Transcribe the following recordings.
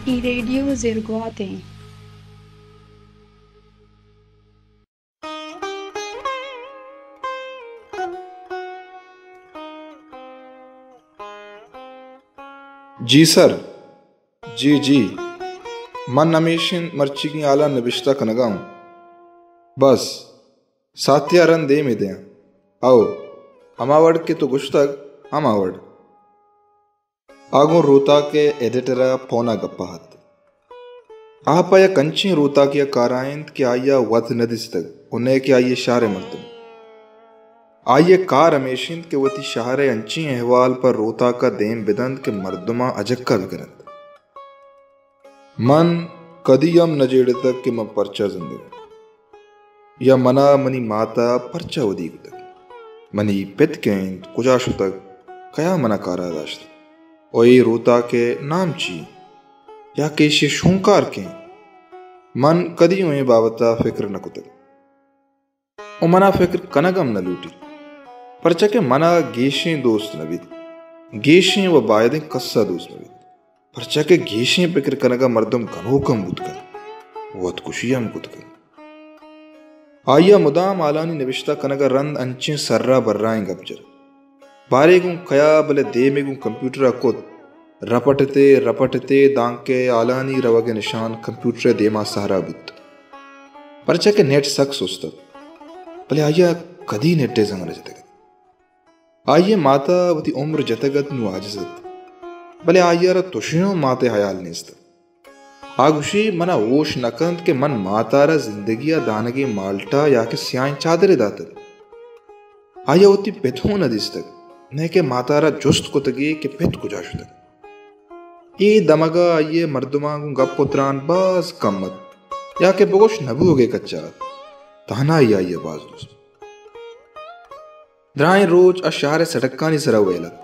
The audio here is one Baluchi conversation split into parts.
اے ریڈیو زرگوات ایں۔ جی سر، جی جی، من ہمیش انت مرچیگیں ہالاں نبشتہ کنگا اوں۔ بس ساعتے ءَ رند دیمے دیاں۔ او، ہما وڑ کہ تو گوشتگ، ہما وڑ۔ آ گوں روتاک ءِ ایڈیٹر ءَ پون ءَ گپ ءَ اَت۔ آ پہ یک انچیں روتاکے ءَ کار ءَ اِنت کہ آئی ءَ وت نہ دیستگ ءُ نئے کہ آئی ءِ شہر ءِ مردم۔ آئی ءِ کار ہمیش اِنت کہ وتی شہر ءِ انچیں احوال پہ روتاک ءَ دیم بہ دنت کہ مردماں اجکہ بہ کن اَنت۔ من کدی ہم نہ جیڑتگ کہ من پرچا زندگ آں، یا من ءَ منی مات ءَ پرچا ودی کتگ، منی پت کئے اِنت، کجا شتگ، کیا من ءَ کار ءَ داشتگ ءُ اے روتاک ءِ نام چی اِنت، یا کہ ایشی ءِ شونکار کئے اِنت۔ من کدی اوں اے بابت ءَ فکر نہ کتگ۔ ءُ من ءَ فکر کنگ ہم نہ لوٹیت، پرچا کہ من ءَ گیشیں دوست نہ بیت، گیشیں ءُ بایدیں کس ءَ دوست نہ بیت، پرچا کہ گیشیں پکر کنگ ءَ مردم گنوک ہم بوت کنت، وت کشی ہم کت کنت۔ آئی ءَ مدام ہالانی نبشتہ کنگ ءَ رند انچیں سر ءَ برائیں گپ جت۔ بارے گوں کیا، بلے دیمے گوں کمپیوٹر ءَ کت، رپٹتے رپٹتے دانکہ ہالانی روگ ءِ نشان کمپیوٹر ءِ دیما سہرا بوت۔ پرچا کہ نیٹ سک سست اَت، بلے آئی ءَ کدی نیٹ ءِ زنگ نہ جتگ اَت۔ آئی ءِ مات ءَ وتی عمر جتگ اَت، نوں عاجز اَت، بلے آئی ءَ را تشے ہم مات ءِ ہیال نیست اَت۔ آ گوشی، من ءَ ہوش نہ کنت کہ من مات ءَ را زندگی ءَ دانگیں مالٹا یا کہ سیاہیں چادرے داتگ۔ آئی ءَ وتی پت ہوں نہ دیستگ، نئے کہ مات ءَ را جست کتگی کہ پت کجا شتگ۔ اے دمگ ءَ آئی ءِ مردماں گوں گپ ءُ تران باز کم اَت، یا کہ بگوش نہ بوگ ءِ کچا اَت۔ تہنائی آئی ءَ باز دوست۔ درائیں روچ آ شہر ءِ سڑکانی سرا ویل اَت۔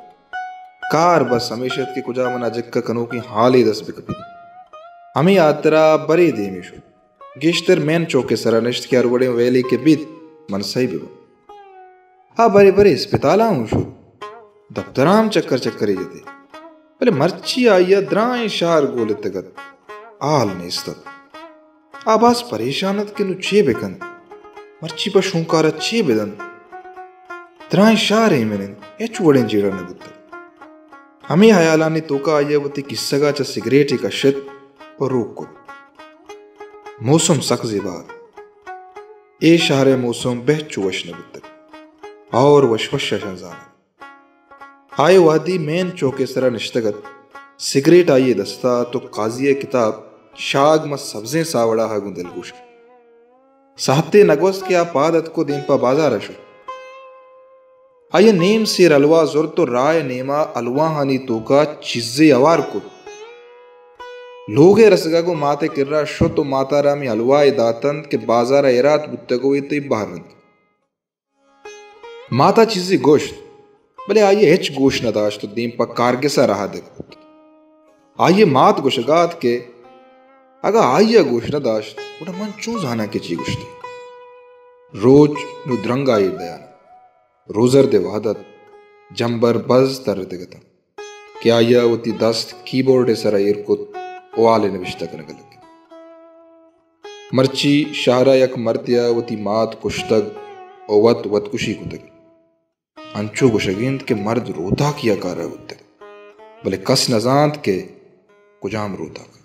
کار بس ہمیش اَت کہ کجا من ءَ اجکہ کنوکیں ہالے دست بہ کپیت۔ ہمے ہاترا برے دیمے شت۔ گیشتر مین چوک ءِ سرا نشت کہ ہر وڑیں ویلے کہ بیت، من سہی بہ باں۔ آ برے برے اسپتالاں ہوں شت۔ دپتراں ہم چکر چکرے جت ئے۔ بلے مرچی آئی ءَ درائیں شہر گولتگ اَت، ہال نیست اَت۔ آ باز پریشان اَت کہ نوں چے بہ کنت، مرچی پہ شونکار ءَ چے بہ دنت۔ درائیں شہر ایمن اِنت، ہچ وڑیں جیڑہ نہ بوتگ۔ ہمے ہیالانی توکا آئی ءَ وتی کیسگ ءَ چہ سگریٹے کشت ءُ روک کت۔ موسم سک زیبا اَت۔ اے شہر ءِ موسم بہ چو وش نہ بوتگ، ہور وش وش ءَ شنزان اَت۔ آ اے وہدی مین چوک ءِ سرا نشتگ اَت، سگریٹ آئی ءِ دست ءَ اَت ءُ قاضی ءِ کتاب شاگ ماں سبزیں ساوڑا ءَ گوں دلگوش اَت۔ ساہتے نہ گوست کہ آ پاد اتک ءُ دیم پہ بازار ءَ شت۔ آئی ءَ نیم سیر حلوا زرت ءُ راہ ءِ نیما حلواہانی توکا چیزے ہوار کت۔ لوگ ءِ رسگ ءَ گوں مات ءِ کرا شت ءُ مات ءَ را ہمے حلوا ئے دات اَنت کہ بازار ءَ ایرات بوتگ ءُ اے تئی بہر اَنت۔ مات ءَ چیزے گوشت، بلے آئی ءَ ہچ گوش نہ داشت ءُ دیم پہ کارگس ءَ رہادگ بوت۔ آئی ءِ مات گوشگ ءَ اَت کہ اگاں آئی ءَ گوش نہ داشت، گڑا من چون زاناں کہ چی گوشت ئے؟ روچ نوں درنگ ءَ ایر دیان اَت۔ روزرد ءِ وہد اَت، جمبر بز ترتگ اَت اَنت کہ آئی ءَ وتی دست کیبورڈ ءِ سرا ایر کت ءُ ہال ءِ نبشتہ کنگ ءَ لگت۔ مرچی شہر ءَ یک مردے ءَ وتی مات کشتگ ءُ وت وتکشی کتگ۔ انچو گوشگ اِنت کہ مرد روتاکے ءَ کار ءَ بوتگ، بلے کس نہ زانت کہ کجام روتاک۔